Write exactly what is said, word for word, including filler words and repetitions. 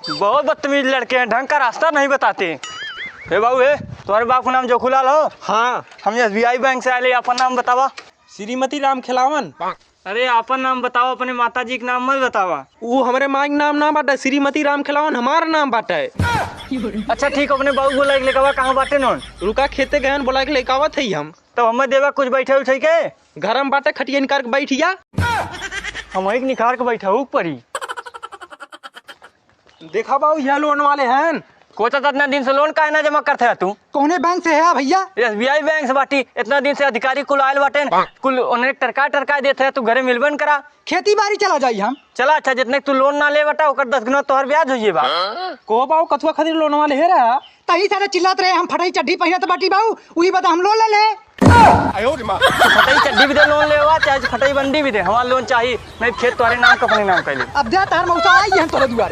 बहुत बदतमीज लड़के हैं, ढंग का रास्ता नहीं बताते। हे बाबू, हे, तुम्हारे बाप का नाम जोखूलाल हो? हाँ। हम एसबीआई बैंक से आए, अपन नाम बतावा। श्रीमती राम खिलावन। अरे, आपन नाम बतावा, अपने माता जी के नाम मत बतावा। ऊ हमरे माई के नाम ना बाटे, श्रीमती राम खिलावन हमार नाम बाटे। अच्छा ठीक, अपने बाबू बोला के लेकावा कहाँ बाटे नोन? रुका, खेते गहन बोला के लेकावत है हम। तब हमें देवा कुछ बैठे उठे के? घर में बाटे, खटिया निकाल के बैठिया। हम एक निकाल के बैठा ऊपर ही। देखा बाबू, यह लोन वाले हैं। कोचा, इतना दिन से लोन काहे ना जमा करत है तू? कौने बैंक से है भैया? एसबीआई बैंक से बाटी। इतना दिन से अधिकारी कुल आयल बाटे, कुल उन्हें टरका टरका देत है, तू घरे मिलबे न करा। खेती बाड़ी चला जाई हम। चला, अच्छा, जितने तू लोन ना ले बटा, ओकर दस गुना तोहर ब्याज होइए बा। को बाबू, कथुआ खातिर लोन वाले है रहा? तही सारे चिल्लात रहे, हम फटई चड्ढी पहिनत बाटी बाबू, उही बता हम लोन ले ले। फटई चड्ढी भी दे लोन लेवा, चाहे फटई बंडी भी दे, हमार लोन चाही, नहीं खेत तोहरे नाम का अपने नाम कर ले। अब दे, तोहर मौसा आई है तोहरे दुआरे।